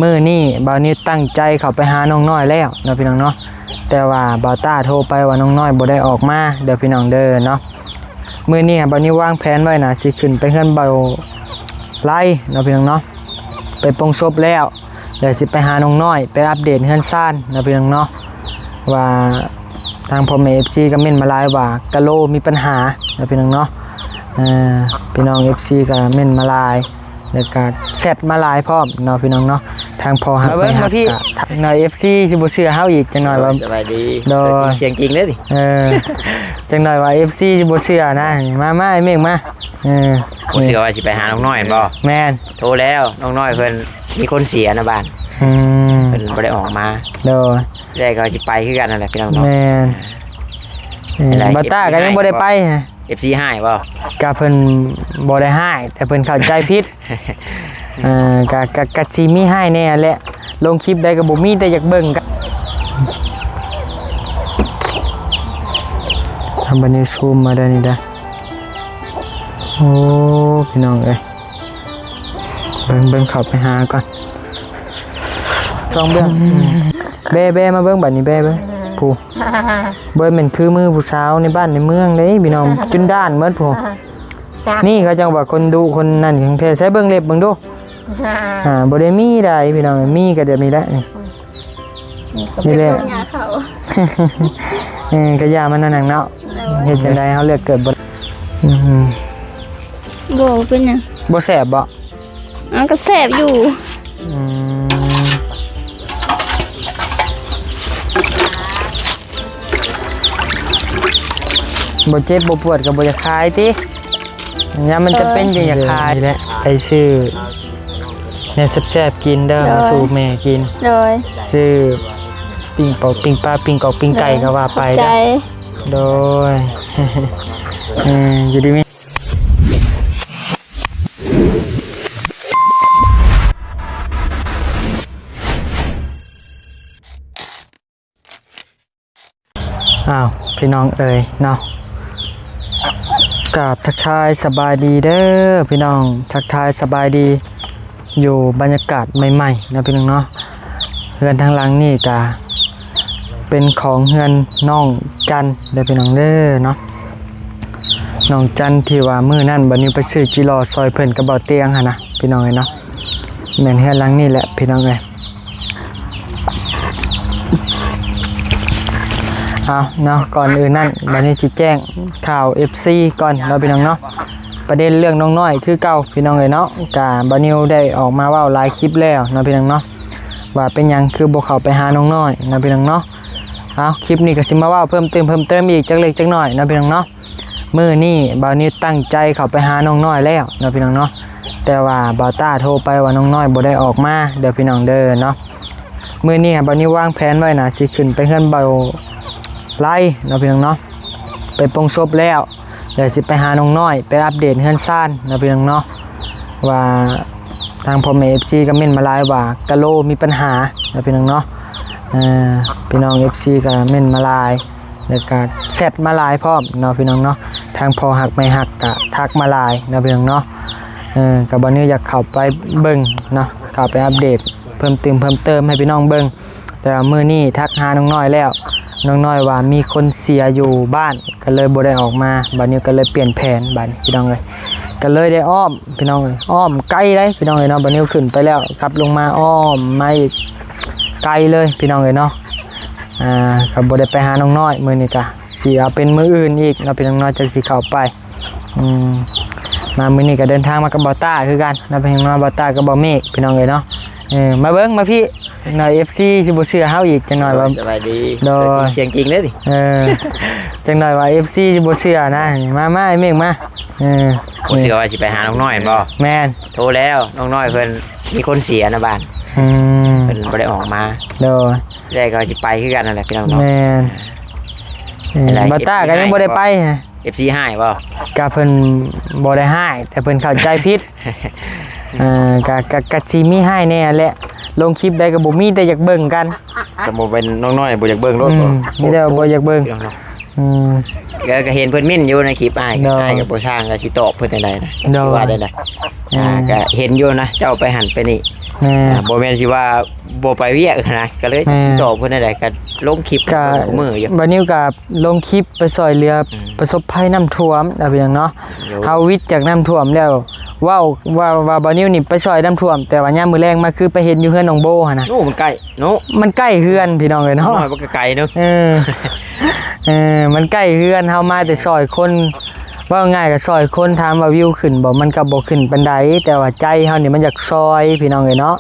ມື້ນີ້ບ່າວນິວຕັ້ງໃຈເຂົ້າໄປຫານ້ອງນ້ອຍແລ້ວເນາະ ພີ່ນ້ອງເນາະ, ແຕ່ວ່າບ່າວຕ້າໂທໄປວ່ານ້ອງນ້ອຍບໍ່ໄດ້ອອກມາເດີພີ່ນ້ອງເດີເນາະ. ມື້ນີ້ບ່າວນິວວາງແຜນໄວ້ນະ ຊິຂຶ້ນໄປເຮືອນບ່າວໄລເນາະ ພີ່ນ້ອງເນາະ, ໄປປົງສົບແລ້ວ ແລ້ວຊິໄປຫານ້ອງນ້ອຍ ໄປອັບເດດເຮືອນຊານເນາະ ພີ່ນ້ອງເນາະ, ວ່າທາງພໍ່ແມ່ເອັຟຊີກໍເມັ້ນມາຫຼາຍວ່າກະໂລມີປັນຫາເນາະ ພີ່ນ້ອງເນາະ. ເອີ ພີ່ນ້ອງເອັຟຊີກໍເມັ້ນມາຫຼາຍ ແລ້ວກໍແຊັດມາຫຼາຍພ້ອມເນາະ ພີ່ນ້ອງເນາະ. ທາງພໍ່ຮັກແມ່ຮັກ ມາເບິ່ງມາພີ່ ກໍທາງນ້ອຍເອັຟຊີຊິບໍ່ເຊື່ອເຮົາອີກ ຈັກໜ້ອຍວ່າ ໂດຍ ສະບາຍດີ ໂດຍ ຕົວຈິງສຽງຈິງເດີນີ້ ເອີ ຈັກໜ້ອຍວ່າເອັຟຊີຊິບໍ່ເຊື່ອນະ. ມາ ມາ ໄອ້ເມັກມາ ເອີ ບໍ່ເຊື່ອວ່າຊິໄປຫານ້ອງນ້ອຍແມ່ນບໍ່? ແມ່ນ ໂທແລ້ວ ນ້ອງນ້ອຍເພິ່ນມີຄົນເສຍນະບ້ານ ອືມ ເພິ່ນບໍ່ໄດ້ອອກມາ ໂດຍ ແລ້ວກໍຊິໄປຄືກັນນັ້ນແຫຼະ ພີ່ນ້ອງເນາະ ແມ່ນ ເອີ ເປັນໃດ ບ່າວຕ້າກໍຍັງບໍ່ໄດ້ໄປ ເອັຟຊີຮ້າຍບໍ່? ກໍເພິ່ນບໍ່ໄດ້ຮ້າຍ ແຕ່ເພິ່ນເຂົ້າໃຈຜິດ ເອີ ກະ ກະ ກະຊິມີຮ້າຍແດ່ແຫຼະ ລົງຄລິບໃດກໍບໍ່ມີແຕ່ຢາກເບິ່ງ ທຳບັດນີ້ຊູມມາໄດ້ນີ້ໄດ໋. ໂອ້ ພີ່ນ້ອງເອີຍ ເບິ່ງ ເບິ່ງ ເຂົ້າໄປຫາກ່ອນ ຊ່ອງເບື້ອງ ແບ້ ແບ້ ມາເບິ່ງ ບັດນີ້ແບ້ເບິ່ງ ຜູ້ ບໍ່ແມ່ນຄືມືຜູ້ສາວໃນບ້ານໃນເມືອງເດ້ພີ່ນ້ອງ ຈົນດ້ານໝົດຜູ້ ນີ້ເຂົາຈັ່ງວ່າຄົນດຸຄົນນັ້ນແທ້ ໃຊ້ເບິ່ງເລັບເບິ່ງດູ ອ່າ ບໍ່ໄດ້ມີໃດພີ່ນ້ອງ ມີກໍແບບນີ້ແຫຼະນີ້ ນີ້ແຫຼະ ເອີ ກະຢ່າມັນນັ້ນເນາະ ເຮັດຈັ່ງໃດເຮົາເລືອກເກີດບໍ່ ອືມ ບໍ່ເປັນຫຍັງ ບໍ່ແຊບບໍ່? ມັນກໍແຊບຢູ່ ອືມ ບໍ່ເຈັບບໍ່ປວດກໍບໍ່ຢາກຂາຍຕິ ຍາມມັນຈຳເປັນ ເອີ ຈຶ່ງຢາກຂາຍ ນີ້ແຫຼະ ໄປຊື້ແນວແຊບໆກິນເດີ ໂດຍ ມາສູ່ແມ່ກິນ ໂດຍ ຊື້ປີ້ງປອກປີ້ງປາ ປີ້ງກອກປີ້ງໄກ່ ໂດຍ ກໍວ່າໄປ ຂອບໃຈ ເດີ ໂດຍ ເອີ ຢູ່ດີມີ ອ້າວ ພີ່ນ້ອງເອີຍເນາະ ກາບທັກທາຍສະບາຍດີເດີພີ່ນ້ອງ ທັກທາຍສະບາຍດີ ຢູ່ບັນຍາກາດໃໝ່ໆເນາະ ພີ່ນ້ອງເນາະ. ເຮືອນທາງຫຼັງນີ້ກະເປັນຂອງເຮືອນນ້ອງຈັນເດີພີ່ນ້ອງເດີເນາະ ນ້ອງຈັນທີ່ວ່າມື້ນັ້ນບັດນີ້ໄປຊື້ຈີລໍຊ່ອຍເພິ່ນກັບເບົາຕຽງຫັ້ນນະ ພີ່ນ້ອງເອີຍເນາະ. ແມ່ນເຮືອນຫຼັງນີ້ແຫຼະພີ່ນ້ອງເອີຍ. ເອົາເນາະ ກ່ອນອື່ນນັ້ນ ບາວນິວຊິແຈ້ງຂ່າວເອັຟຊີກ່ອນເນາະພີ່ນ້ອງເນາະ. ປະເດັນເລື່ອງນ້ອງນ້ອຍຄືເກົ່າພີ່ນ້ອງເອີຍເນາະ, ກະບາວນິວໄດ້ອອກມາເວົ້າຫຼາຍຄລິບແລ້ວເນາະພີ່ນ້ອງເນາະ ວ່າເປັນຫຍັງຄືບໍ່ເຂົ້າໄປຫານ້ອງນ້ອຍເນາະພີ່ນ້ອງເນາະ. ເອົາ ຄລິບນີ້ກະຊິມາເວົ້າເພີ່ມຕື່ມເພີ່ມເຕີມອີກຈັກເລັກຈັກນ້ອຍເນາະພີ່ນ້ອງເນາະ. ມື້ນີ້ບ່າວນິວຕັ້ງໃຈເຂົ້າໄປຫານ້ອງນ້ອຍແລ້ວເນາະພີ່ນ້ອງເນາະ, ແຕ່ວ່າບ່າວຕ້າໂທໄປວ່ານ້ອງນ້ອຍບໍ່ໄດ້ອອກມາເດີພີ່ນ້ອງເດີເນາະ. ມື້ນີ້ບ່າວນິວວາງແຜນໄວ້ນະ ຊິຂຶ້ນໄປເຮືອນບ່າວໄລເນາະພີ່ນ້ອງເນາະ, ໄປປົງສົບແລ້ວ ແລ້ວຊິໄປຫານ້ອງນ້ອຍ ໄປອັບເດດເຮືອນຊານເນາະພີ່ນ້ອງເນາະ. ວ່າທາງພໍ່ແມ່ເອັຟຊີກະເມັ້ນມາຫຼາຍວ່າ ກະໂລມີປັນຫາເນາະພີ່ນ້ອງເນາະ. ເອີ ພີ່ນ້ອງເອັຟຊີກະເມັ້ນມາຫຼາຍ ແລ້ວກະແຊັດມາຫຼາຍພ້ອມເນາະພີ່ນ້ອງເນາະ. ທາງພໍ່ຮັກແມ່ຮັກກະທັກມາຫຼາຍເນາະພີ່ນ້ອງເນາະ. ເອີ ກະບ່າວນິວຢາກເຂົ້າໄປເບິ່ງເນາະ ເຂົ້າໄປອັບເດດເພີ່ມຕື່ມເພີ່ມເຕີມໃຫ້ພີ່ນ້ອງເບິ່ງ. ແຕ່ວ່າມື້ນີ້ທັກຫານ້ອງນ້ອຍແລ້ວ ນ້ອງນ້ອຍວ່າມີຄົນເສຍຢູ່ບ້ານ ກະເລີຍບໍ່ໄດ້ອອກມາ. ບ່າວນິວກະເລີຍປ່ຽນແຜນບາດນີ້ພີ່ນ້ອງເອີຍ, ກະເລີຍໄດ້ອ້ອມພີ່ນ້ອງເອີຍ, ອ້ອມໄກເດ້ພີ່ນ້ອງເອີຍເນາະ. ບ່າວນິວຂຶ້ນໄປແລ້ວ ກັບລົງມາອ້ອມມາອີກ ໄກເລີຍພີ່ນ້ອງເອີຍເນາະ. ອ່າ ກະບໍ່ໄດ້ໄປຫານ້ອງນ້ອຍ ມື້ນີ້ກະຊິເອົາເປັນມື້ອື່ນອີກເນາະພີ່ນ້ອງເນາະ ຈັ່ງຊິເຂົ້າໄປ. ອືມ ມາມື້ນີ້ກະເດີນທາງມາກັບບ່າວຕ້າຄືກັນເນາະ ພີ່ນ້ອງເນາະ, ບ່າວຕ້າກັບບ່າວເມກພີ່ນ້ອງເອີຍເນາະ. ເອີ ມາເບິ່ງມາພີ່ ໜ້ອຍເອັຟຊີຊິບໍ່ເຊື່ອເຮົາອີກ ຈັກໜ້ອຍວ່າ ສະບາຍດີ ໂດຍ ສຽງຈິງເດີນີ້. ເອີ ຈັກໜ້ອຍວ່າເອັຟຊີຊິບໍ່ເຊື່ອນະ. ມາ ມາ ໄອ້ເມກມາ. ເອີ ບໍ່ເຊື່ອວ່າຊິໄປຫານ້ອງນ້ອຍແມ່ນບໍ່? ແມ່ນ ໂທແລ້ວ ນ້ອງນ້ອຍເພິ່ນມີຄົນເສຍນະບ້ານ. ອືມ ເພິ່ນບໍ່ໄດ້ອອກມາ ໂດຍ ແລ້ວກໍຊິໄປຄືກັນນັ້ນແຫຼະພີ່ນ້ອງເນາະ. ແມ່ນ ເອີ ເປັນໃດ ບ່າວຕ້າກໍຍັງບໍ່ໄດ້ໄປ ເອັຟຊີຮ້າຍບໍ່? ກະເພິ່ນບໍ່ໄດ້ຮ້າຍ ແຕ່ເພິ່ນເຂົ້າໃຈຜິດ. ເອີ ກະ ກະ ກະຊິມີຮ້າຍແດ່ແຫຼະ ລົງຄລິບໃດກໍບໍ່ມີແຕ່ຢາກເບິ່ງກັນ. ສະໝຸດເປັນນ້ອງນ້ອຍບໍ່ຢາກເບິ່ງໂລດ ອືມ ບໍ່ ມີແຕ່ບໍ່ຢາກເບິ່ງ ພີ່ນ້ອງເນາະ. ອືມ ກໍ ກໍເຫັນເພິ່ນເມັ້ນຢູ່ໃນຄລິບອ້າຍ ໂດຍ ອ້າຍກໍບໍ່ຊ່າງ ກໍຊິຕອບເພິ່ນຈັ່ງໃດນະ ໂດຍ ຊິວ່າຈັ່ງໃດ ອ່າ ອ່າ ກໍເຫັນຢູ່ນະ ເຈົ້າໄປຫັ້ນໄປນີ້ ແມ່ນ ອ່າ ບໍ່ແມ່ນຊິວ່າບໍ່ໄປວຽກນະ ກໍເລີຍ ແມ່ນ ຕອບເພິ່ນຈັ່ງໃດ ກໍລົງຄລິບ ກໍ ເພິ່ນທຸກມື້ຢູ່ ບ່າວນິວກໍລົງຄລິບໄປຊ່ອຍເຫຼືອ ອືມ ປະສົບໄພນ້ຳຖ້ວມ ແລ້ວເປັນຫຍັງເນາະ ໂດຍ ເຮົາວິດຈາກນ້ຳຖ້ວມແລ້ວ ເວົ້າ ວ່າ ວ່າບ່າວນິວນີ້ໄປຊ່ອຍນ້ຳຖ້ວມ ແຕ່ວ່າຍາມມື້ແລງມາຄືໄປເຫັນຢູ່ເຮືອນນ້ອງໂບຫັ້ນນະ ໂອ້ ມັນໃກ້ເນາະ ມັນໃກ້ເຮືອນພີ່ນ້ອງເອີຍເນາະ ນ້ອຍມັນກໍໄກເນາະ ເອີ ເອີ ມັນໃກ້ເຮືອນ ເຮົາມາແຕ່ຊ່ອຍຄົນ ເວົ້າງ່າຍກໍຊ່ອຍຄົນ ຖາມວ່າວິວຂຶ້ນບໍ່ ມັນກໍບໍ່ຂຶ້ນປານໃດ ແຕ່ວ່າໃຈເຮົານີ້ມັນຢາກຊ່ອຍພີ່ນ້ອງເອີຍເນາະ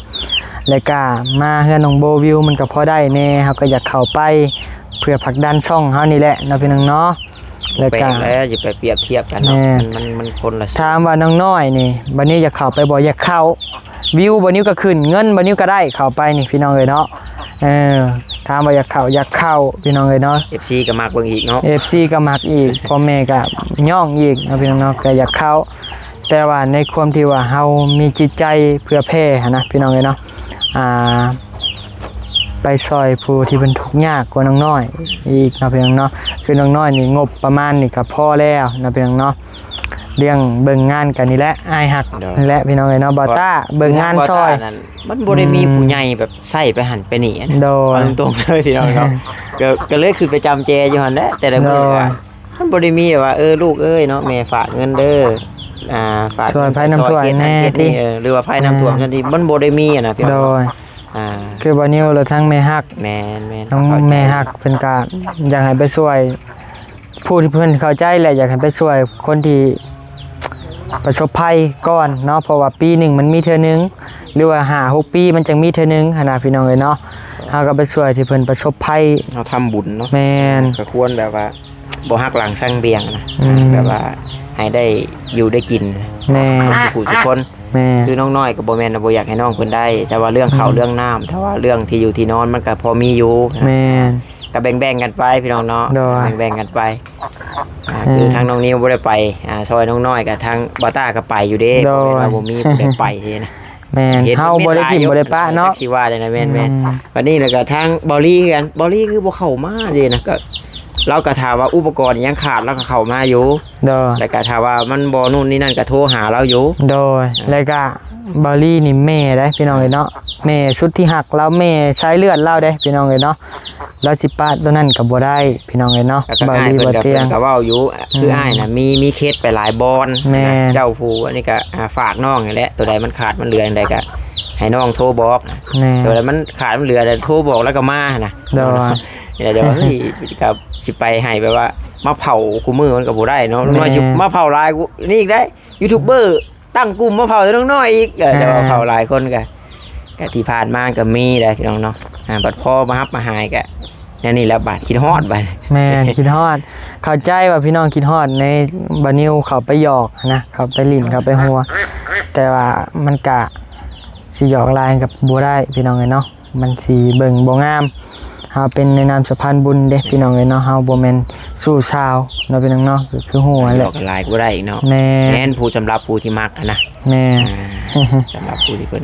ແລ້ວກໍມາເຮືອນນ້ອງໂບ ວິວມັນກໍພໍໄດ້ແດ່ ເຮົາກໍຢາກເຂົ້າໄປ ເພື່ອຜັກດັນຊ່ອງເຮົານີ້ແຫຼະເນາະພີ່ນ້ອງເນາະ ແລ້ວກໍ ແປງແລ້ວ ຢ່າໄປປຽບທຽບກັນເນາະ ແມ່ນ ມັນ ມັນ ມັນຄົນລະ ຖາມວ່ານ້ອງນ້ອຍນີ້ ບັດນີ້ຢາກເຂົ້າໄປບໍ່? ຢາກເຂົ້າ ວິວບ່າວນິວກໍຂຶ້ນ ເງິນບ່າວນິວກໍໄດ້ ເຂົ້າໄປນີ້ພີ່ນ້ອງເອີຍເນາະ ເອີ ຖາມວ່າຢາກເຂົ້າ ຢາກເຂົ້າພີ່ນ້ອງເອີຍເນາະ ເອັຟຊີກໍມັກເບິ່ງອີກເນາະ ເອັຟຊີກໍມັກອີກ ພໍ່ແມ່ກໍຍ້ອງອີກເນາະພີ່ນ້ອງເນາະ ກໍຢາກເຂົ້າ ແຕ່ວ່າໃນຄວາມທີ່ວ່າເຮົາມີຈິດໃຈເຜື່ອແຜ່ຫັ້ນນະພີ່ນ້ອງເອີຍເນາະ ອ່າ ໄປຊ່ອຍຜູ້ທີ່ເພິ່ນທຸກຍາກກວ່ານ້ອງນ້ອຍອີກເນາະພີ່ນ້ອງເນາະ ຄືນ້ອງນ້ອຍນີ້ງົບປະມານນີ້ກໍພໍແລ້ວເນາະພີ່ນ້ອງເນາະ ເລື່ອງເບິ່ງງານກັນນີ້ແຫຼະ ອ້າຍຮັກ ໂດຍ ນີ້ແຫຼະພີ່ນ້ອງເອີຍເນາະ ບ່າວຕ້າເບິ່ງງານຊ່ອຍ ບ່າວຕ້ານັ້ນ ມັນບໍ່ໄດ້ມີ ອືມ ຜູ້ໃຫຍ່ແບບໃຊ້ໄປຫັ້ນໄປນີ້ນະ ໂດຍ ເວົ້າຕົງໆເລີຍພີ່ນ້ອງເນາະ ກໍ ກໍເລີຍຄືໄປຈຳແຈຢູ່ຫັ້ນແຫຼະ ແຕ່ລະມື້ ໂດຍ ກໍ ມັນບໍ່ໄດ້ມີແບບວ່າ ເອີ ລູກເອີຍເນາະ ແມ່ຝາກເງິນເດີ ອ່າ ຝາກ ຊ່ວຍໄພນ້ຳຖ້ວມແດ່ ເຮັດນັ້ນເຮັດນີ້ ເອີ ຫຼືວ່າໄພນ້ຳຖ້ວມ ອືມ ຊັ້ນທີ່ ມັນບໍ່ໄດ້ມີຫັ້ນນະພີ່ນ້ອງ ໂດຍ ອ່າ ຄືບ່າວນິວ ແລະ ທັງແມ່ຮັກ ແມ່ນໆ ທັງແມ່ຮັກເພິ່ນກໍຢາກໃຫ້ໄປຊ່ວຍ ຜູ້ທີ່ເພິ່ນເຂົ້າໃຈແຫຼະ ຢາກໃຫ້ໄປຊ່ວຍຄົນທີ່ປະສົບໄພກ່ອນເນາະ ເພາະວ່າປີໜຶ່ງມັນມີເທື່ອໜຶ່ງ ຫຼືວ່າຫ້າຫົກປີມັນຈັ່ງມີເທື່ອໜຶ່ງຫັ້ນນະພີ່ນ້ອງເອີຍເນາະ ເຮົາກໍໄປຊ່ວຍທີ່ເພິ່ນປະສົບໄພ ເຮົາທຳບຸນເນາະ ແມ່ນ ກໍຄວນແບບວ່າ ບໍ່ຫັກຫຼັງສັງບຽງນະ ອືມ ແບບວ່າໃຫ້ໄດ້ຢູ່ໄດ້ກິນ ແມ່ນ ທຸກຜູ້ທຸກຄົນ ແມ່ນ ຄືນ້ອງນ້ອຍກໍບໍ່ແມ່ນວ່າບໍ່ຢາກໃຫ້ນ້ອງເພິ່ນໄດ້ ແຕ່ວ່າເລື່ອງເຂົ້າ ອືມ ເລື່ອງນ້ຳ ຖ້າວ່າເລື່ອງທີ່ຢູ່ທີ່ນອນມັນກໍພໍມີຢູ່ ແມ່ນ ກໍແບ່ງໆກັນໄປພີ່ນ້ອງເນາະ ໂດຍ ແບ່ງໆກັນໄປ ອ່າ ເອີ ຄືທາງນ້ອງນິວບໍ່ໄດ້ໄປ ອ່າ ຊ່ອຍນ້ອງນ້ອຍ ກໍທາງບ່າວຕ້າກໍໄປຢູ່ເດ້ ໂດຍ ບໍ່ແມ່ນວ່າບໍ່ມີຜູ້ໃດໄປເດ້ນະ ແມ່ນ ເຮົາບໍ່ໄດ້ຖິ້ມບໍ່ໄດ້ປະເນາະ ຊິວ່າໄດ້ນະ ແມ່ນໆ ອືມ ບັດນີ້ແລ້ວກໍທາງບ່າວລີຄືກັນ ບ່າວລີຄືບໍ່ເຂົ້າມາເດ້ນະ ກໍ ລາວກໍຖາມວ່າອຸປະກອນຫຍັງຂາດ ລາວກໍເຂົ້າມາຢູ່ ໂດຍ ແລ້ວກໍຖ້າວ່າມັນບໍ່ນູ້ນນີ້ນັ້ນກໍໂທຫາລາວຢູ່ ໂດຍ ອ່າ ແລ້ວກໍບ່າວລີນີ້ແມ່ເດ້ພີ່ນ້ອງເອີຍເນາະ ແມ່ສຸດທີ່ຮັກລາວ ແມ່ສາຍເລືອດລາວເດ້ພີ່ນ້ອງເອີຍເນາະ ລາວຊິປະໂຕນັ້ນກໍບໍ່ໄດ້ພີ່ນ້ອງເອີຍເນາະ ບ່າວລີ ບ່າວຕຽງ ເພິ່ນກໍເວົ້າຢູ່ ອືມ ຄືອ້າຍນະ ມີ ມີເຄສໄປຫຼາຍບ່ອນ ແມ່ນ ເຈົ້າຜູ້ອັນນີ້ກໍ ອ່າ ຝາກນ້ອງນີ້ແຫຼະ ໂຕໃດມັນຂາດມັນເຫຼືອຈັ່ງໃດກໍໃຫ້ນ້ອງໂທບອກ ແມ່ນ ໂຕໃດມັນຂາດມັນເຫຼືອໂທບອກແລ້ວກໍມານະ ໂດຍ ແລ້ວເຈົ້າ ເຮີ້ຍ ກໍຊິໄປໃຫ້ແບບວ່າມາເຜົາຄູ່ມື້ມັນກໍບໍ່ໄດ້ເນາະ ແມ່ນ ນ້ອຍຊິມາເຜົາຫຼາຍກວ່ານີ້ອີກໄດ໋ ຢູທູບເບີຕັ້ງກຸ່ມມາເຜົາແຕ່ນ້ອຍອີກ ເອີ ອ່າ ແຕ່ວ່າເຜົາຫຼາຍຄົນກໍ ກໍທີ່ຜ່ານມາກໍມີແຫຼະພີ່ນ້ອງເນາະ ອ່າ ບັດພໍມາຮັບມາຫາຍກໍແນວນີ້ແຫຼະ ບາດຄິດຮອດບາດ ແມ່ນ ຄິດຮອດ ເຂົ້າໃຈວ່າພີ່ນ້ອງຄິດຮອດໃນບ່າວນິວເຂົ້າໄປຫຍອກນະ ເຂົ້າໄປຫຼິ້ນ ເຂົ້າໄປຫົວ ແຕ່ວ່າມັນກະຊິຫຍອກຫຼາຍກໍບໍ່ໄດ້ພີ່ນ້ອງເອີຍເນາະ ມັນຊິເບິ່ງບໍ່ງາມ ເຮົາເປັນໃນນາມສະພານບຸນເດ້ພີ່ນ້ອງເອີຍເນາະ ເຮົາບໍ່ແມ່ນຊູ້ຊາວເນາະພີ່ນ້ອງເນາະ ກໍຄືຮູ້ຫັ້ນແຫຼະ ຫຍອກກັນຫຼາຍກໍບໍ່ໄດ້ອີກເນາະ ແມ່ນ ແມ່ນຜູ້ ສຳລັບຜູ້ທີ່ມັກຫັ້ນນະ ແມ່ນ ອ່າ ສຳລັບຜູ້ທີ່ເພິ່ນ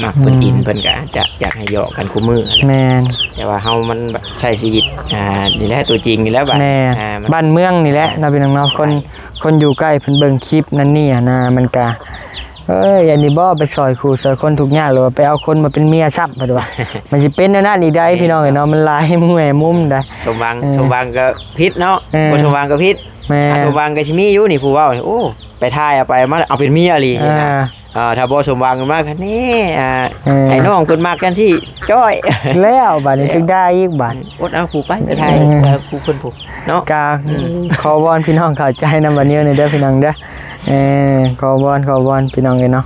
ມັກ ອືມ ເພິ່ນອິນ ເພິ່ນກໍອາດຈະຢາກໃຫ້ຫຍອກກັນຄູ່ມື້ ແມ່ນ ແຕ່ວ່າເຮົາມັນໃຊ້ຊີວິດ ອ່າ ນີ້ແຫຼະ ຕົວຈິງນີ້ແຫຼະ ບາດ ແມ່ນ ອ່າ ບ້ານເມືອງນີ້ແຫຼະເນາະພີ່ນ້ອງເນາະ ຄົນ ຄົນຢູ່ໃກ້ເພິ່ນເບິ່ງຄລິບນັ້ນນີ້ຫັ້ນນະ ມັນກະ ເອີຍ ອັນນີ້ບໍ່ໄປຊ່ອຍຄູ່ຊ່ອຍຄົນທຸກຍາກ ຫຼືວ່າໄປເອົາຄົນມາເປັນເມຍຊ້ຳ ເພິ່ນວ່າ ມັນຊິເປັນແນວນັ້ນອີກໃດ໋ ພີ່ນ້ອງເອີຍເນາະ ມັນຫຼາຍແງ່ມຸມໃດ໋ ສົມຫວັງ ເອີ ສົມຫວັງກໍຜິດເນາະ ເອີ ບໍ່ສົມຫວັງກໍຜິດ ແມ່ນ ອ່າ ສົມຫວັງກໍຊິມີຢູ່ນີ້ ຜູ້ເວົ້ານີ້ ໂອ້ ໄປຖ່າຍເອົາໄປມາເອົາເປັນເມຍອີ່ຫຼີ ອ່າ ນະ ອ່າ ຖ້າບໍ່ສົມຫວັງມາກໍແນ່ ອ່າ ເອີ ໃຫ້ນ້ອງເພິ່ນມັກກັນຊິຈ້ອຍ ແລ້ວບາດນີ້ຖືກດ່າອີກບາດ ອົດເອົາຜູ້ໄປ ໄປຖ່າຍ ເອີ ເອີ ຜູ້ເພິ່ນຜູ້ ເນາະ ກະ ອືມ ຂໍວອນພີ່ນ້ອງເຂົ້າໃຈນຳບ່າວນິວແດ່ເດີພີ່ນ້ອງເດີ ເອີ ຂໍວອນ ຂໍວອນພີ່ນ້ອງເອີຍເນາະ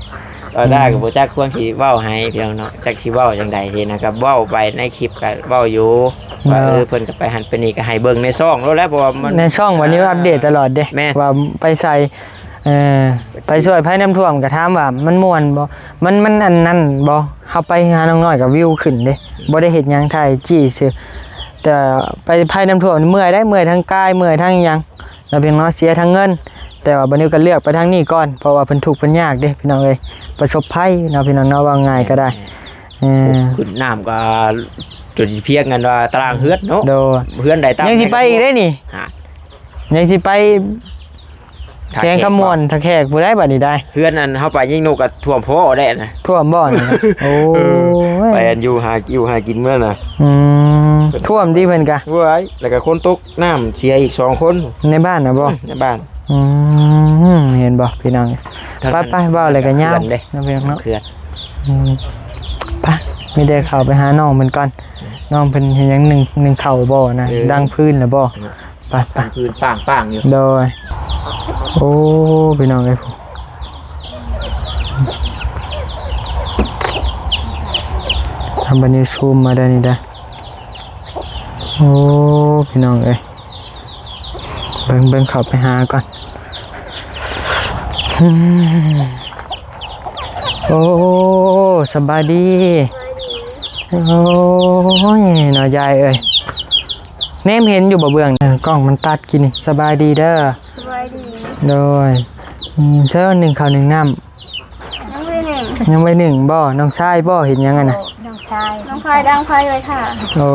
ກໍໄດ້ ອືມ ກໍບໍ່ຈັກຄວນຊິເວົ້າໃຫ້ພີ່ນ້ອງເນາະ ຈັກຊິເວົ້າຈັ່ງໃດຊີ້ນະ ກໍເວົ້າໄປໃນຄລິບກໍເວົ້າຢູ່ ວ່າ ເອີ ເອີ ເພິ່ນກໍໄປຫັ້ນໄປນີ້ ກໍໃຫ້ເບິ່ງໃນຊ່ອງໂລດແຫຼະ ເພາະວ່າມັນ ໃນຊ່ອງບ່າວນິວອັບເດດຕະຫຼອດເດ້ ແມ່ນ ວ່າໄປໃສ ເອີ ໄປຊ່ວຍໄພນ້ຳຖ້ວມ ກໍຖາມວ່າມັນມ່ວນບໍ່ ມັນ ມັນອັນນັ້ນບໍ່ ເຮົາໄປຫານ້ອງນ້ອຍກໍວິວຂຶ້ນເດ້ ບໍ່ໄດ້ເຮັດຫຍັງ ຖ່າຍຈີ້ຊື່ ແຕ່ໄປໄພນ້ຳຖ້ວມນີ້ເມື່ອຍເດ້ ເມື່ອຍທັງກາຍ ເມື່ອຍທັງຫຍັງ ເນາະ ເພງເນາະ ເສຍທັງເງິນ ແຕ່ວ່າບ່າວນິວກໍເລືອກໄປທາງນີ້ກ່ອນ ເພາະວ່າເພິ່ນທຸກເພິ່ນຍາກເດ້ພີ່ນ້ອງເອີຍ ປະສົບໄພເນາະ ພີ່ນ້ອງເນາະ ເວົ້າງ່າຍກໍໄດ້ ແມ່ນໆ ເອີ ຂຶ້ນນ້ຳກໍຈົນຊິພຽງກັນວ່າຕາລາງເຮືອນເນາະ ໂດຍ ເຮືອນໃດຕາມ ຍັງຊິໄປອີກເດ້ນີ້ ຫາ ຍັງຊິໄປແຂວງຄຳມ່ວນ ທ່າແຂກຜູ້ໃດບັດນີ້ໄດ້ ເຮືອນອັນເຮົາໄປຍິງນົກກໍຖ້ວມພໍແລ້ວນະ ຖ້ວມບໍ່ນີ້? ໂອ້ຍ ໄປອັນຢູ່ຫາ ຢູ່ຫາກິນເມືອນະ ອືມ ຖ້ວມຕິເພິ່ນກະ ໂອ້ຍ ແລ້ວກໍຄົນຕົກ ນ້ຳເສຍອີກສອງຄົນ ໃນບ້ານນະບໍ່? ໃນບ້ານ ອືມ ເຫັນບໍ່ພີ່ນ້ອງ? ໄປໆ ເວົ້າແລ້ວກໍຍາວເນາະ ເນາະ ເນາະ ເນາະ ອືມ ໄປ ມີແຕ່ເຂົ້າໄປຫານ້ອງເພິ່ນກ່ອນ ນ້ອງເພິ່ນເຮັດຫຍັງ ໜຶ້ງ ໜຶ້ງເຂົ້າບໍ່ນະ? ເອີ ດັງຟືນແລ້ວບໍ່? ເນາະ ໄປໆ ຄືນປ້າງໆຢູ່ ໂດຍ ໂອ້ ພີ່ນ້ອງເອີຍ ທຳບັນນີ້ຊູມມາໄດ້ນີ້ໄດ້ ໂອ້ ພີ່ນ້ອງເອີຍ ເບິ່ງ ເບິ່ງ ເຂົ້າໄປຫາກ່ອນ ໂອ້ ສະບາຍດີ ໂອ້ຍ ເນາະ ຍາຍເອີຍ ແນມເຫັນຢູ່ບໍ່ເບື້ອງ? ເອີ ກ້ອງມັນຕັດກີ້ນີ້ ສະບາຍດີເດີ ສະບາຍດີ ໂດຍ ອືມ ໃຊ້ວ່າໜຶ້ງເຂົ້າໜຶ້ງນ້ຳ ຍັງບໍ່ໄດ້ໜຶ້ງ ຍັງບໍ່ໄດ້ໜຶ້ງບໍ່? ນ້ອງຊາຍບໍ່? ເຮັດຫຍັງຫັ້ນນະ? ນ້ອງຊາຍ ນ້ອງພາຍດັງໄຟໄວ້ຖ້າ ໂອ້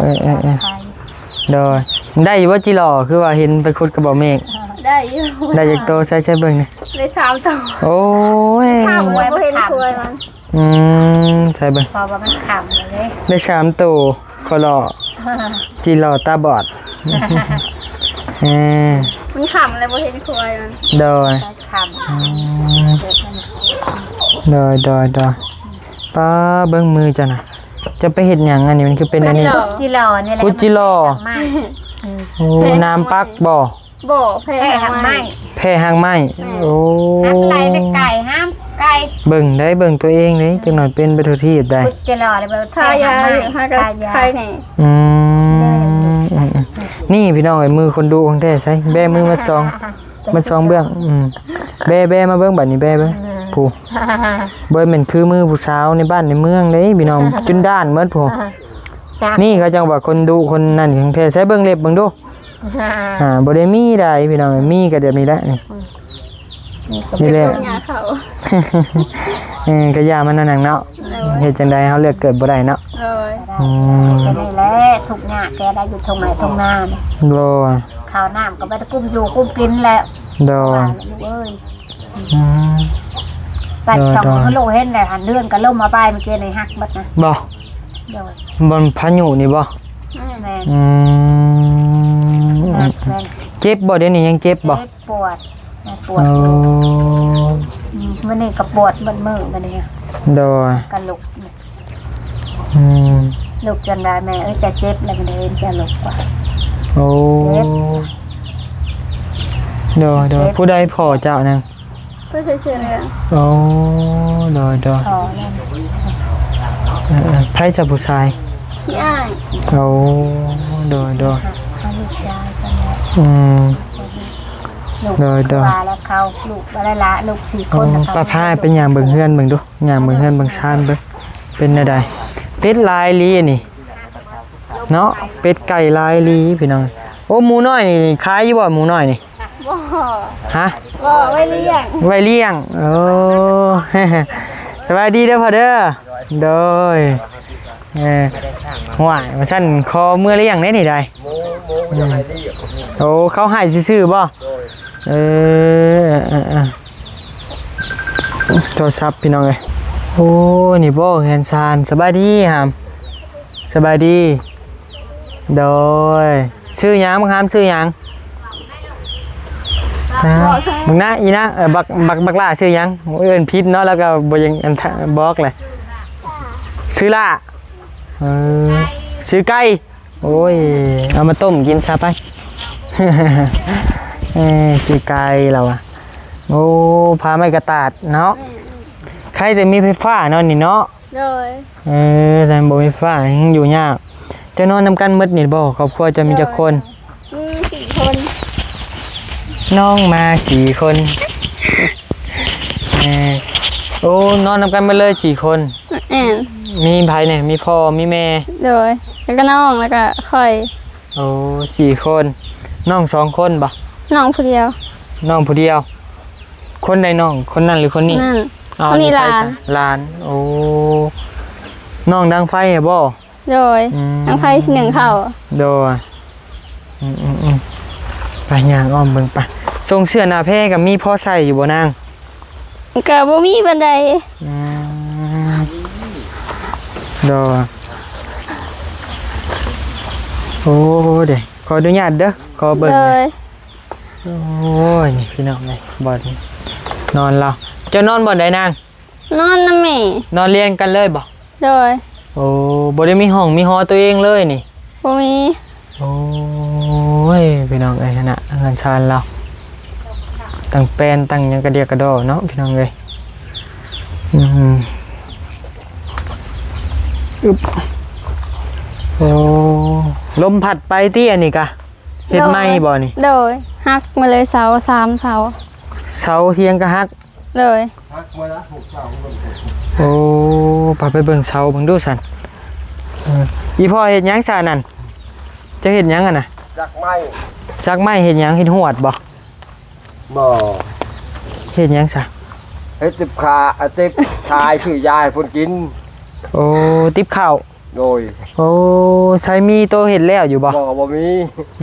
ເອີໆໆ ໂດຍ ໄດ້ຢູ່ບໍ່ຈິຫຼໍ່? ຄືວ່າເຫັນໄປຂຸດກັບບໍ່ເມກ ໄດ້ຢູ່ ໄດ້ຈັກໂຕ? ໃຊ້ ໃຊ້ເບິ່ງນີ້ ໄດ້ສາມໂຕ ໂອ້ຍ ຂ້າມໄວ້ ບໍ່ເຫັນຄວາຍມັນ ອືມ ໃສ່ເບິ່ງ ເພາະວ່າມັນຄ່ຳແລ້ວເດ້ ໄດ້ສາມໂຕ ຂໍຫຼໍ່ ຈີຫຼໍ່ຕາບອດ ເອີ ມັນຄ່ຳແລ້ວບໍ່ເຫັນຄວາຍມັນ ໂດຍ ຄ່ຳ ອືມ ໂດຍ ໂດຍ ໂດຍ ປ້າ ເບິ່ງມືເຈົ້ານະ ເຈົ້າໄປເຮັດຫຍັງອັນນີ້ ມັນຄືເປັນອັນນີ້? ຈີຫຼໍ່ນີ້ແຫຼະ ຂຸດຈີຫຼໍ່ ອືມ ໂອ້ ນ້ຳປັກບໍ່? ບໍ່ ແພ້ຮາກໄມ້ ແພ້ຮາກໄມ້ ແມ່ນ ໂອ້ ຮັກໄລ່ແຕ່ໄກຫ້າມໄກ ເບິ່ງໄດ້ ເບິ່ງຕົວເອງເດ້ ຈັກໜ້ອຍເປັນໄປທົ່ວທີບໄດ້ ຈະຫຼໍ່ໄດ້ບໍ່ ທາຢາ ທາຢາ ອືມ ນີ້ພີ່ນ້ອງເອີຍ ມືຄົນດຸຂອງແທ້ ໃສ ແບມືມາສອງ ມາສອງເບື້ອງ ອືມ ແບ ແບມາເບິ່ງ ບາດນີ້ແບເບິ່ງ ເອີ ຜູ້ ບໍ່ແມ່ນຄືມືຜູ້ສາວໃນບ້ານໃນເມືອງເດ້ພີ່ນ້ອງ ຈົນດ້ານໝົດຜູ້ ນີ້ເຂົາຈັ່ງວ່າຄົນດຸຄົນນັ້ນຂອງແທ້ ໃສເບິ່ງເລັບເບິ່ງດູ ອ່າ ບໍ່ໄດ້ມີໃດພີ່ນ້ອງ ມີກໍແບບນີ້ແຫຼະນີ້ ອືມ ນີ້ແຫຼະ ເອີ ກະຢ່າມັນນັ້ນນະເນາະ ໂດຍ ເຮັດຈັ່ງໃດເຮົາເລືອກເກີດບໍ່ໄດ້ເນາະ ໂດຍ ອືມ ກໍນີ້ແຫຼະ ທຸກຍາກແຕ່ໄດ້ຢູ່ທົ່ງໄຮ່ທົ່ງນານີ້ ໂດຍ ເຂົ້ານ້ຳກໍບໍ່ໄດ້ກຸ້ມຢູ່ກຸ້ມກິນແລ້ວ ໂດຍ ເອີຍ ອືມ ບັດສອງ ໂດຍ ໂດຍ ລູກເຫັນແລ້ວ ຫັນເຮືອນກໍລົ້ມເອົາໄປ ເມື່ອກີ້ນີ້ຫັກໝົດນະ ບໍ່? ໂດຍ ບ່ອນພາຍຸນີ້ບໍ່? ແມ່ນ ອືມ ໜັກແມ່ນ ເຈັບບໍ່? ດຽວນີ້ຍັງເຈັບບໍ່? ເຈັບ ປວດ ປວດ ໂອ້ ອືມ ມື້ນີ້ກໍປວດເບິດມື້ມື້ນີ້ ໂດຍ ກະລຸກ ອືມ ລຸກຈົນວ່າ ແມ່ເອີຍ ຈະເຈັບແລ້ວ ມື້ນີ້ຈະລຸກວ່າ ໂອ້ ເຈັບ ໂດຍ ໂດຍ ເຈັບ ຜູ້ໃດພໍ່ເຈົ້ານັ້ນ? ຜູ້ໃສ່ເສື້ອເຫຼືອງ ໂອ້ ໂດຍ ໂດຍ ພໍ່ນັ້ນ ເອີ ເອີ ໃຜຊະຜູ້ຊາຍ? ພີ່ອ້າຍ ໂອ້ ໂດຍ ໂດຍ ລູກຊາຍເພິ່ນແຫຼະ ອືມ ລູກ ໂດຍ ໂດຍ ວ່າແລ້ວເຂົາ ລູກບໍ່ໄດ້ລະ ລູກສີ່ຄົນ ໂອ້ ປ້າພາໄປຍ່າງເບິ່ງເຮືອນເບິ່ງດູ ຍ່າງເບິ່ງເຮືອນເບິ່ງຊານເບິ່ງ ເປັນແນວໃດ? ເປັດຫຼາຍອີ່ຫຼີນີ້ເນາະ ເປັດໄກ່ຫຼາຍອີ່ຫຼີພີ່ນ້ອງ ໂອ້ ໝູນ້ອຍນີ້ຂາຍຢູ່ບໍ່ ໝູນ້ອຍນີ້? ບໍ່ ຮະ? ບໍ່ ໄວ້ລ້ຽງ ໄວ້ລ້ຽງ ໂອ້ ສະບາຍດີເດີພໍ່ເດີ ໂດຍ ເອີ ຫ້ວຍ ວ່າຊັ້ນ ຂໍເມືອລ້ຽງແດ່ນີ້ໃດ ໝູ ໝູ ອືມ ຢາກໃຫ້ລ້ຽງ ໂອ້ ເຂົາໃຫ້ຊື່ໆບໍ່? ໂດຍ ເອີ ເອີ ເອີ ເອີ ໂທລະສັບພີ່ນ້ອງເອີຍ ໂອ້ ນີ້ບໍ່ເຮືອນຊານ ສະບາຍດີຫາມ ສະບາຍດີ ໂດຍ ຊື່ຫຍັງ ບັກຫາມຊື່ຫຍັງ? ບັກນະ ອີນະ ເອີ ບັກ ບັກ ບັກຫຼ້າຊື່ຫຍັງ? ເອີ້ນຜິດເນາະ ແລ້ວກໍບໍ່ຍັງອັນ ບອກແຫຼະ ຊື່ຫຼ້າ ເອີ ຊື່ໄກ່ ໂອ້ຍ ເອົາມາຕົ້ມກິນຊະໄປ ເອີ ຊື່ໄກ່ລາວວ່າ ໂອ້ ຜ້າໄມ້ກະຕາດເນາະ ໃຄແຕ່ມີໄຟຟ້າເນາະນີ້ເນາະ ໂດຍ ເອີ ແຕ່ບໍ່ມີໄຟຟ້າ ຍັງຢູ່ຍາກ ເຈົ້ານອນນຳກັນໝົດນີ້ບໍ່? ຄອບຄົວເຈົ້າມີຈັກຄົນ? ໂດຍ ມີສີ່ຄົນ ນ້ອງມາສີ່ຄົນ ເອີ ໂອ້ ນອນນຳກັນໝົດເລີຍສີ່ຄົນ ແມ່ນ ມີໃຜແດ່? ມີພໍ່ ມີແມ່ ໂດຍ ແລ້ວກໍນ້ອງ ແລ້ວກໍຂ້ອຍ ໂອ້ ສີ່ຄົນ ນ້ອງສອງຄົນບໍ່? ນ້ອງຜູ້ດຽວ ນ້ອງຜູ້ດຽວ ຄົນໃດນ້ອງ? ຄົນນັ້ນ ຫຼືຄົນນີ້? ນັ້ນ ອ້າວ ຄົນນີ້ຫຼານ ຫຼານ ໂອ້ ນ້ອງດັງໄຟໃຫ້ບໍ່? ໂດຍ ອືມ ທາງໃຜຊິໜຶ້ງເຂົ້າ ໂດຍ ອືມ ໄປຍ່າງອ້ອມເບິ່ງໄປ. ຊົງເສື້ອໜ້າແພກໍມີພໍໃສ່ຢູ່ບໍ່ນາງ? ກໍບໍ່ມີປານໃດ. ອືມ ໂດຍ. ໂອ້ ເດ້ ຂໍອະນຸຍາດເດີ ຂໍເບິ່ງ. ໂດຍ. ໂອ້ຍ ນີ້ພີ່ນ້ອງເອີຍ ບ່ອນນອນລາວ. ເຈົ້ານອນບ່ອນໃດນາງ? ນອນນຳແມ່. ນອນລຽນກັນເລີຍບໍ່? ໂດຍ. ໂອ້ ບໍ່ໄດ້ມີຫ້ອງມີຫໍຕົວເອງເລີຍນີ້? ບໍ່ມີ. ໂອ້ຍ ພີ່ນ້ອງເອີຍ ຫັ້ນນະ ເຮືອນຊານລາວ ຕັ້ງແປ້ນຕັ້ງຫຍັງກະດຽກກະດໍເນາະ ພີ່ນ້ອງເອີຍ. ອືມ ອຶບ ໂອ້ ລົມພັດໄປຕິ ອັນນີ້ກະ ເຮັດໃໝ່ບໍ່ນີ້? ໂດຍ ຫັກໝົດເລີຍ ເສົາສາມເສົາ. ເສົາທຽງກະຫັກ? ໂດຍ. ໂອ້ ພາໄປເບິ່ງເສົາເບິ່ງດູຊັ້ນ. ເອີ ອີພໍ່ເຮັດຫຍັງຊະນັ້ນ? ເຈົ້າເຮັດຫຍັງຫັ້ນນະ? ຈັກໄມ້. ຈັກໄມ້ເຮັດຫຍັງ? ເຮັດຫວດບໍ່? ບໍ່. ເຮັດຫຍັງຊະ? ເຮັດຕິບຂາ ເອົາຕິບຂາຍ ຊື້ຢາໃຫ້ເພິ່ນກິນ. ໂອ້ ຕິບເຂົ້າ. ໂດຍ. ໂອ້ ໃຊ້ມີໂຕເຮັດແລ້ວຢູ່ບໍ່? ບໍ່ ບໍ່ມີ.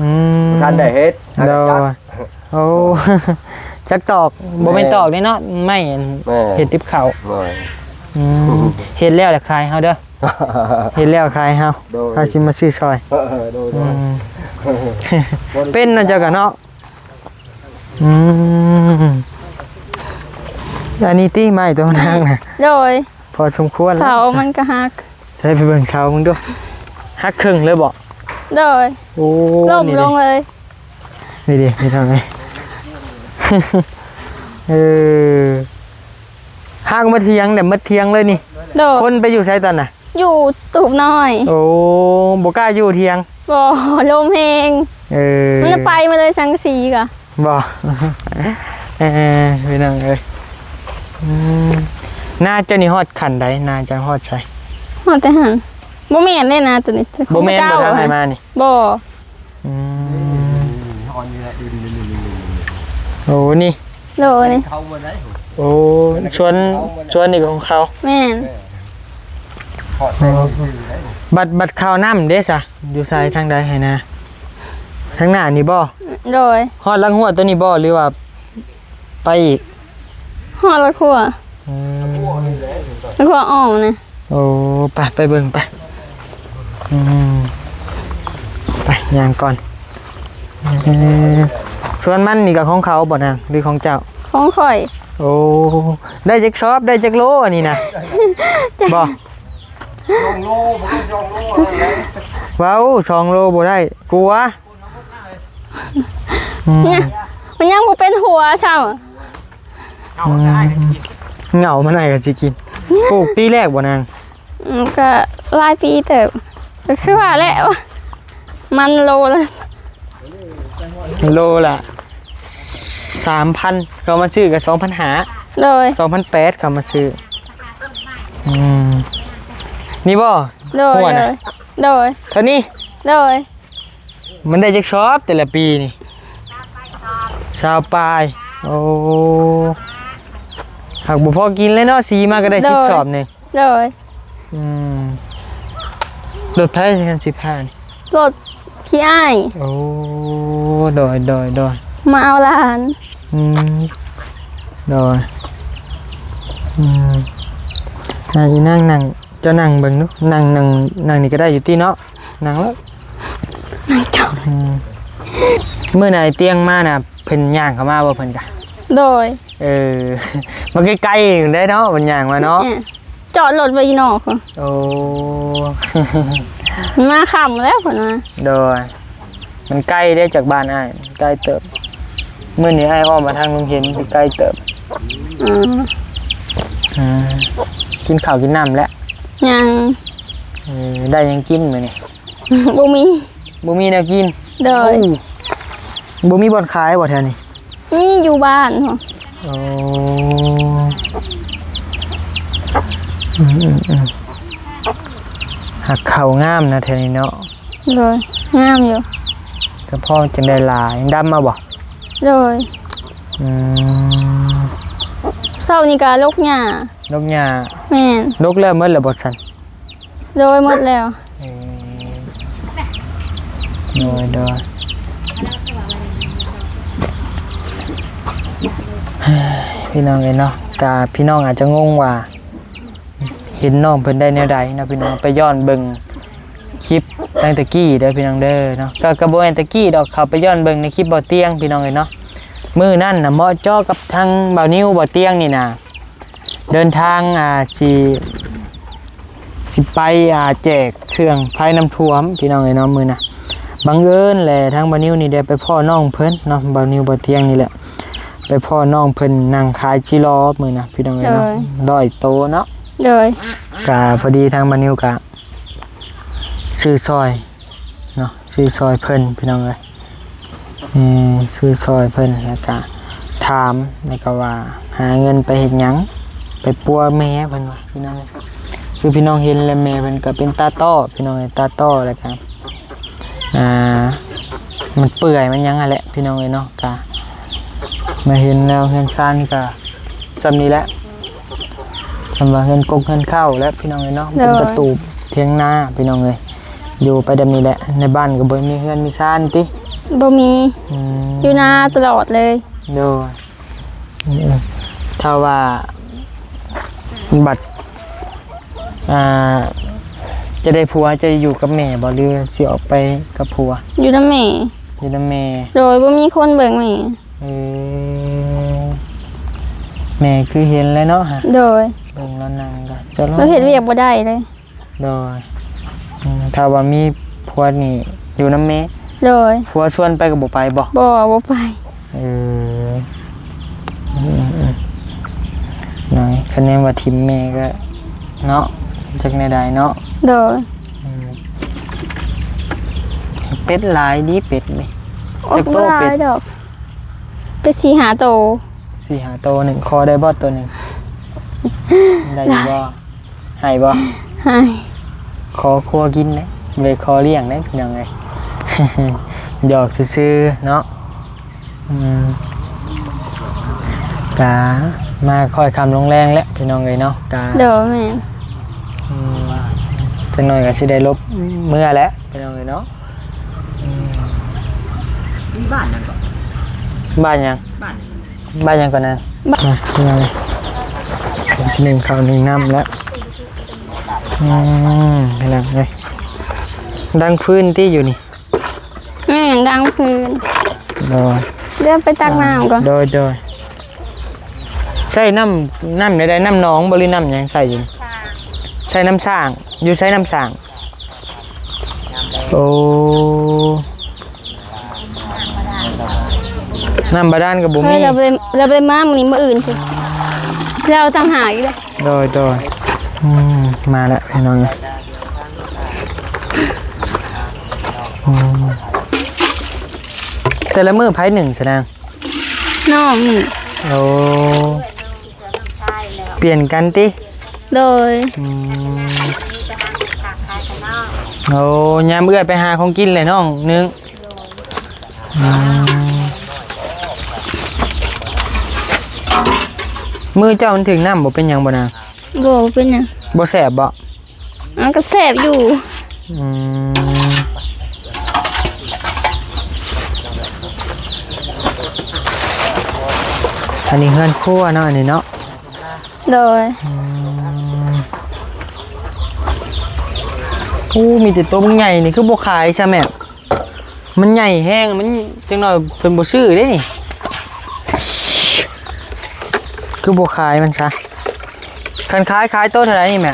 ອືມ ບໍ່ທັນໄດ້ເຮັດ. ໂດຍ. ໂອ້ ຈັກຕອກ ບໍ່ແມ່ນຕອກເດ້ເນາະ ໄມ້ອັນ ແມ່ນ ເຮັດຕິບເຂົ້າ. ໂດຍ. ອືມ ເຮັດແລ້ວລະຂາຍເຮົາເດີ ເຮັດແລ້ວຂາຍເຮົາ. ໂດຍ. ເຮົາຊິມາຊື້ຊ່ອຍ. ເອີ ໂດຍ ໂດຍ. ອືມ ເປັນເນາະເຈົ້າກະເນາະ. ອືມ ອັນນີ້ຕິໄມ້ໂຕນາງນະ? ໂດຍ. ພໍສົມຄວນແລ້ວ ເສົາມັນກະຫັກ. ໃສ່ໄປເບິ່ງເສົາເບິ່ງດູ ຫັກເຄິ່ງເລີຍບໍ່? ໂດຍ. ໂອ້ ລົ້ມລົງເລີຍ. ນີ້ເດ້ ນີ້ເດ້ ພີ່ນ້ອງເອີຍ. ເອີ ຫັກໝົດຖຽງເດ້ ໝົດຖຽງເລີຍນີ້. ໂດຍ. ຄົນໄປຢູ່ໃສຕອນນະ? ຢູ່ຕູບນ້ອຍ. ໂອ້ ບໍ່ກ້າຢູ່ຖຽງ? ບໍ່ ລົມແຮງ. ເອີ ມັນໄປໝົດເລີຍ ສັງກະສີກະ. ບໍ່ ເອີ ພີ່ນ້ອງເອີຍ. ອືມ ນາເຈົ້ານີ້ຮອດຂັ້ນໃດ? ນາເຈົ້າຮອດໃສ? ຮອດແຕ່ຫັ້ນ. ບໍ່ແມ່ນເດ້ນາໂຕນີ້ ບໍ່ແມ່ນ ຂອງເຈົ້າ ບໍ່ທາງໃຫ້ມານີ້. ບໍ່. ອືມ ໂອ້ ນີ້ ໂດຍ ນີ້ ໂອ້ ສວນ ສວນນີ້ຂອງເຂົາ. ແມ່ນ. ບັດ ບັດເຂົ້ານ້ຳເດ້ຊະ ຢູ່ໃສ ທາງໃດໃຫ້ນາ? ທາງໜ້ານີ້ບໍ່? ໂດຍ. ຮອດຫຼັງຮົ້ວໂຕນີ້ບໍ່ ຫຼືວ່າໄປອີກ? ຮອດຫຼັງຮົ້ວ. ອືມ ຫຼັງຮົ້ວອ້ອມນະ. ໂອ້ ໄປ ໄປເບິ່ງໄປ. ອືມ ໄປຍ່າງກ່ອນ. ເອີ ສວນມັນນີ້ກະຂອງເຂົາບໍ່ນາງ ຫຼືຂອງເຈົ້າ? ຂອງຂ້ອຍ. ໂອ້ ໄດ້ຈັກຊອບ ໄດ້ຈັກໂລອັນນີ້ນະ? ບໍ່ ສອງໂລ ບໍ່ເກີນສອງໂລ. ເວົ້າ ສອງໂລບໍ່ໄດ້ ກົວ. ອືມ ມັນຍັງບໍ່ເປັນຫົວຊ້ຳ. ອືມ ເຫງົາມັນອ້າຍກະຊິກິນ. ປູກປີແລກບໍ່ນາງ? ອືມ ກະຫຼາຍປີເຕີບ ກະຄືວ່າແຫຼະ ມັນໂລລະ ໂລລະສາມພັນ ເຂົາມາຊື້ກະສອງພັນຫ້າ. ໂດຍ. ສອງພັນແປດ ເຂົາມາຊື້. ອືມ ນີ້ບໍ່? ໂດຍ ຫົວນະ. ໂດຍ. ເທົ່ານີ້? ໂດຍ. ມັນໄດ້ຈັກຊອບແຕ່ລະປີນີ້? ຊາວປາຍ. ໂອ້ ຫາກບໍ່ພໍກິນເລີຍເນາະ ສີມາກະໄດ້ສິບຊອບນີ້. ໂດຍ. ອືມ ລົດໃຜຄັນສິບຫ້ານີ້? ລົດພີ່ອ້າຍ. ໂອ້ ໂດຍ ໂດຍ ໂດຍ. ມາເອົາຫຼານ. ອືມ ໂດຍ. ອືມ ໃຫ້ອີນາງນັ່ງ ເຈົ້ານັ່ງເບິ່ງດູ ນັ່ງ ນັ່ງ ນັ່ງນີ້ກະໄດ້ຢູ່ຕິເນາະ ນັ່ງໂລດ ນັ່ງເຈົ້າ. ອືມ ມື້ນັ້ນໄອ້ຕຽງມານະ ເພິ່ນຍ່າງເຂົ້າມາບໍ່ເພິ່ນກະ? ໂດຍ. ເອີ ມັນໃກ້ໆຢູ່ເດ້ເນາະ ເພິ່ນຍ່າງມາເນາະ. ເອີ ຈອດລົດໄວ້ຢູ່ນອກພຸ້ນ. ໂອ້ ມາຄ່ຳແລ້ວເພິ່ນວ່າ. ໂດຍ. ມັນໃກ້ເດ້ຈາກບ້ານອ້າຍ ໃກ້ເຕີບ. ມື້ນີ້ອ້າຍອ້ອມມາທາງໂຮງຮຽນ ໃກ້ເຕີບ. ອືມ ອືມ ກິນເຂົ້າກິນນ້ຳແລ້ວ? ຍັງ. ເອີ ໄດ້ຫຍັງກິນມື້ນີ້? ບໍ່ມີ ບໍ່ມີແນວກິນ. ໂດຍ. ໂອ້ ບໍ່ມີບ່ອນຂາຍບໍ່ແຖວນີ້? ມີຢູ່ບ້ານພຸ້ນ. ໂອ້ ອືມໆໆ ຫາກເຂົ້າງາມນະແຖວນີ້ເນາະ. ໂດຍ ງາມຢູ່. ກະພໍຈຶ່ງໄດ້ຫຼາຍ. ດຳເອົາບໍ່? ໂດຍ. ອືມ ເຊົ້ານີ້ກະລົກຫຍ້າ. ລົກຫຍ້າ. ແມ່ນ. ລົກແລ້ວໝົດແລ້ວບໍ່ຊັ້ນ? ໂດຍ ໝົດແລ້ວ. ເອີ ໂດຍ ໂດຍ. ພີ່ນ້ອງເອີຍເນາະ ກະພີ່ນ້ອງອາດຈະງົງວ່າເຫັນນ້ອງເພິ່ນໄດ້ແນວໃດເນາະ ພີ່ນ້ອງ ໄປຍ້ອນເບິ່ງຄລິບຕັ້ງແຕ່ກີ້ເດີພີ່ນ້ອງເດີເນາະ ກະ ກະບໍ່ແມ່ນແຕ່ກີ້ດອກ ເຂົ້າໄປຍ້ອນເບິ່ງໃນຄລິບບ່າວຕຽງ ພີ່ນ້ອງເອີຍເນາະ ມື້ນັ້ນນະເໝາະເຈາະກັບທາງບ່າວນິວ ບ່າວຕຽງນີ້ນະ ເດີນທາງ ອ່າ ຊິ ຊິໄປ ອ່າ ແຈກເຄື່ອງໄພນ້ຳຖ້ວມ ພີ່ນ້ອງເອີຍເນາະ ມື້ນະ ບັງເອີນແຫຼະ ທາງບ່າວນິວນີ້ໄດ້ໄປພໍ້ນ້ອງເພິ່ນເນາະ ບ່າວນິວ ບ່າວຕຽງນີ້ແຫຼະ ໄປພໍ້ນ້ອງເພິ່ນນັ່ງຂາຍຈີລໍມື້ນະ ພີ່ນ້ອງເອີຍເນາະ ໂດຍ ຮ້ອຍໂຕເນາະ ໂດຍ ກະພໍດີທາງບ່າວນິວກະຊື້ຊ່ອຍເນາະ ຊື້ຊ່ອຍເພິ່ນ ພີ່ນ້ອງເອີຍ ແມ່ນ ຊື້ຊ່ອຍເພິ່ນ ແລ້ວກະຖາມ ແລ້ວກະວ່າຫາເງິນໄປເຮັດຫຍັງ ໄປປົວແມ່ເພິ່ນວ່າ ພີ່ນ້ອງເອີຍ ຄືພີ່ນ້ອງເຫັນແຫຼະ ແມ່ເພິ່ນກະເປັນຕາຕ້ອ ພີ່ນ້ອງເອີຍ ຕາຕ້ອ ແລ້ວກະ ອ່າ ມັນເປື່ອຍມັນຫຍັງຫັ້ນແຫຼະ ພີ່ນ້ອງເອີຍເນາະ ກະມາເຫັນແລ້ວເຮືອນຊານກະ ສ່ຳນີ້ແຫຼະ ສ່ຳວ່າເຮືອນກົກເຮືອນເຄົ້າແຫຼະ ພີ່ນ້ອງເອີຍເນາະ ໂດຍ ເປັນກະຕູບຖຽງນາ ພີ່ນ້ອງເອີຍ ຢູ່ໄປແບບນີ້ແຫຼະ ໃນບ້ານກໍບໍ່ມີເຮືອນມີຊານຕິ ບໍ່ມີ ອືມ ຢູ່ນາຕະຫຼອດເລີຍ ໂດຍ ເອີ ຖ້າວ່າບັດ ອ່າ ຈະໄດ້ຜົວ ຈະຢູ່ກັບແມ່ບໍ່ ຫຼືຊິອອກໄປກັບຜົວ? ຢູ່ນຳແມ່ ຢູ່ນຳແມ່ ໂດຍ ບໍ່ມີຄົນເບິ່ງແມ່ ເອີ ແມ່ຄືເຫັນແລ້ວເນາະ ໂດຍ ເບິ່ງລາວນັ່ງກໍຈະ ລາວເຮັດວຽກບໍ່ໄດ້ເລີຍ ໂດຍ ອືມ ຖ້າວ່າມີຜົວນີ້ຢູ່ນຳແມ່ ໂດຍ ຜົວຊວນໄປກໍບໍ່ໄປບໍ່? ບໍ່ ບໍ່ໄປ ເອີ ອືມໆ ນ້ອຍ ຄັນແມ່ນວ່າຖິ້ມແມ່ກໍເນາະ ຈັກແນວໃດເນາະ ໂດຍ ອືມ ເປັດຫຼາຍດີ ເປັດນີ້ ໂອ້ຍ ຈັກໂຕ ບໍ່ຫຼາຍ ເປັດ ດອກ ເປັດສີ່ຫ້າໂຕ ສີ່ຫ້າໂຕ ໜຶ່ງຂໍໄດ້ບໍ່ໂຕໜຶ່ງ ໄດ້ຢູ່ບໍ່? ໃຫ້ບໍ່? ໃຫ້ ຂໍຄົວກິນເດ້ ບໍ່ໄດ້ຂໍລ້ຽງເດ້ ພີ່ນ້ອງເອີຍ ຫຍອກຊື່ໆ ເນາະ ອືມ ກະມາຄ່ອຍຄ່ຳລົງແລງແລ້ວ ພີ່ນ້ອງເອີຍເນາະ ກະ ໂດຍ ແມ່ນ ອືມ ຈັກໜ້ອຍກໍຊິໄດ້ຫຼົບເມືອແລ້ວ ພີ່ນ້ອງເອີຍເນາະ ອືມ ມີບ້ານຫຍັງເກາະ? ບ້ານຫຍັງ? ບ້ານ ບ້ານຫຍັງເກາະນາງ? ບ້ານ ອ່ະ ພີ່ນ້ອງເອີຍ ເປັນຊິໜຶ້ງເຂົ້າໜຶ້ງນ້ຳແລ້ວ ອືມ ພີ່ນ້ອງເອີຍ ດັງຟືນຕິຢູ່ນີ້? ແມ່ນ ດັງຟືນ ໂດຍ ດຽວໄປຕັກນ້ຳກ່ອນ ໂດຍໆ ໃຊ້ນ້ຳ ນ້ຳໃດໆ ນ້ຳໜອງບໍ່ ຫຼືນ້ຳຫຍັງໃຊ້ຢູ່? ໃຊ້ນ້ຳສ້າງ ຢູ່ໃສນ້ຳສ້າງ? ໂອ້ ນ້ຳບາດານກໍບໍ່ມີ ເອີ ລາວໄປ ລາວໄປມາມື້ນີ້ ມື້ອື່ນພຸ້ນ ລາວຕ່າງຫາກອີກເດ້ ໂດຍ ໂດຍ ອືມ ມາແລ້ວພີ່ນ້ອງ ອືມ ແຕ່ລະມື້ໃຜໜຶ້ງຊະນາງ? ນ້ອງໜຶ້ງ ໂອ້ ປ່ຽນກັນຕິ? ໂດຍ ອືມ ໂອ້ ຍາມເອື້ອຍໄປຫາຂອງກິນແຫຼະນ້ອງໜຶ້ງ ອືມ ມືເຈົ້າມັນຖືກນ້ຳບໍ່ເປັນຫຍັງບໍ່ນາງ? ບໍ່ ບໍ່ເປັນຫຍັງ ບໍ່ແສບບໍ່? ມັນກໍແຊບຢູ່ ອືມ ອັນນີ້ເຮືອນຄົວເນາະ ອັນນີ້ເນາະ ໂດຍ ອືມ ໂອ້ ມີແຕ່ໂຕບັກໃຫຍ່ນີ້ ຄືບໍ່ຂາຍຊະແມ່? ມັນໃຫຍ່ແຮງ ມັນ ຈັກໜ້ອຍເພິ່ນບໍ່ຊື້ເດ້ນີ້ ຄືບໍ່ຂາຍມັນຊະ ຄັນຂາຍ ຂາຍໂຕເທົ່າໃດນີ້ແມ່?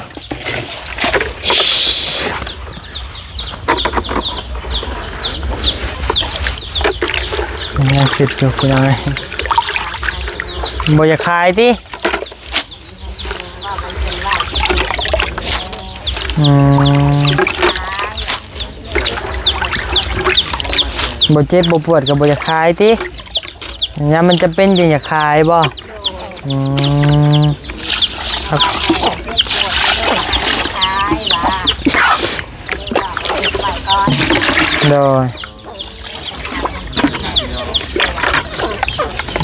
ຍັງຄິດຢູ່ພີ່ນ້ອງເອີຍ ບໍ່ຢາກຂາຍຕິ? ອືມ ບໍ່ເຈັບບໍ່ປວດກໍບໍ່ຢາກຂາຍຕິ? ຍາມມັນຈຳເປັນຈຶ່ງຢາກຂາຍບໍ່? ອືມ ໂດຍ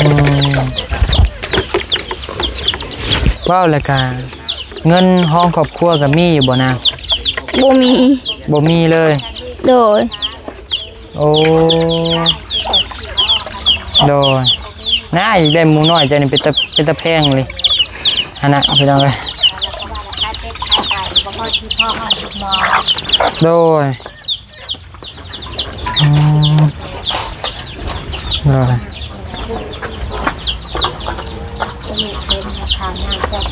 ອືມ ເວົ້າແລ້ວກະ ເງິນຮອງຄອບຄົວກໍມີຢູ່ບໍ່ນາງ? ບໍ່ມີ ບໍ່ມີເລີຍ ໂດຍ ໂອ້ ໂດຍ ນາ ຢາກໄດ້ໝູນ້ອຍເຈົ້ານີ້ ເປັນຕາ ເປັນຕາແພງເລີຍຫັ້ນນະ ພີ່ນ້ອງເອີຍ. ໂດຍ ອືມ ໂດຍ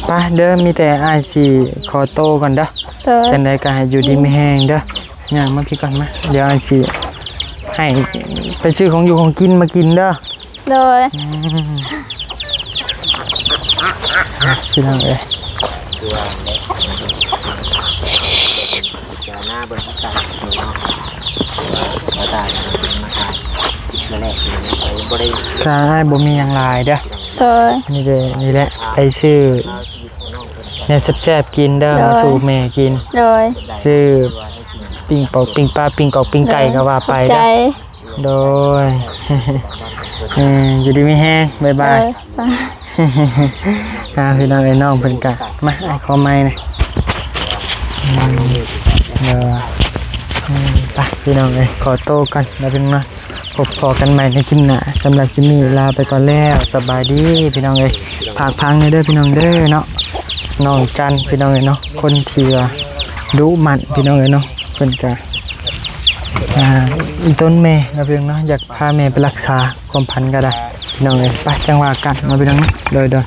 ໄປເດີ ມີແຕ່ອ້າຍຊິຂໍໂຕກ່ອນເດີ. ໂດຍ ຈັ່ງໃດກໍໃຫ້ຢູ່ດີມີແຮງເດີ. ຍ່າງມາພີ້ກ່ອນມາ ດຽວອ້າຍຊິໃຫ້ໄປຊື້ຂອງຢູ່ຂອງກິນມາກິນເດີ. ໂດຍ ອືມ ພີ່ນ້ອງເອີຍ ຄືວ່າແຫຼະ ເຈົ້າໜ້າເບິ່ງຄືກັນເນາະ ວ່າຕາມມາຂາຍແລກໆ ບໍ່ໄດ້ ສາຍບໍ່ມີຫຍັງຫຼາຍເດີ. ໂດຍ ນີ້ເດ້ ນີ້ແຫຼະ ໄປຊື້ແນວແຊບໆກິນເດີ ໂດຍ ມາສູ່ແມ່ກິນ. ໂດຍ ຊື້ປີ້ງເປົາ ປີ້ງປາ ປີ້ງກອກ ປີ້ງໄກ່ ໂດຍ ກໍວ່າໄປເດີ. ຂອບໃຈ ໂດຍ ເອີ ຢູ່ດີມີແຮງ ບາຍບາຍ. ໂດຍ ອ່າ ພີ່ນ້ອງເອີຍ ນ້ອງເພິ່ນກະ ມາ ອ້າຍຂໍໄມ້ນະ ອືມ ເດີ ອືມ ໄປ ພີ່ນ້ອງເອີຍ ຂໍໂຕກ່ອນ ແລ້ວເພິ່ນມາພົບພໍ້ກັນໃໝ່ໃນຄລິບໜ້າ. ສຳລັບຄລິບນີ້ລາໄປກ່ອນແລ້ວ ສະບາຍດີ ພີ່ນ້ອງເອີຍ. ຝາກຟັງແດ່ເດີ ພີ່ນ້ອງເດີເນາະ ນ້ອງຈັນ ພີ່ນ້ອງເອີຍເນາະ ຄົນທີ່ວ່າດຸໝັ່ນ ພີ່ນ້ອງເອີຍເນາະ ເພິ່ນກະ ອ່າ ອີ່ຕົນແມ່ເນາະ ພີ່ນ້ອງເນາະ ຢາກພາແມ່ໄປລັກສາຄວາມຝັນກໍໄດ້ ພີ່ນ້ອງເອີຍ. ໄປ ຈັ່ງວ່າກັນເນາະ ພີ່ນ້ອງເນາະ ໂດຍ ໂດຍ.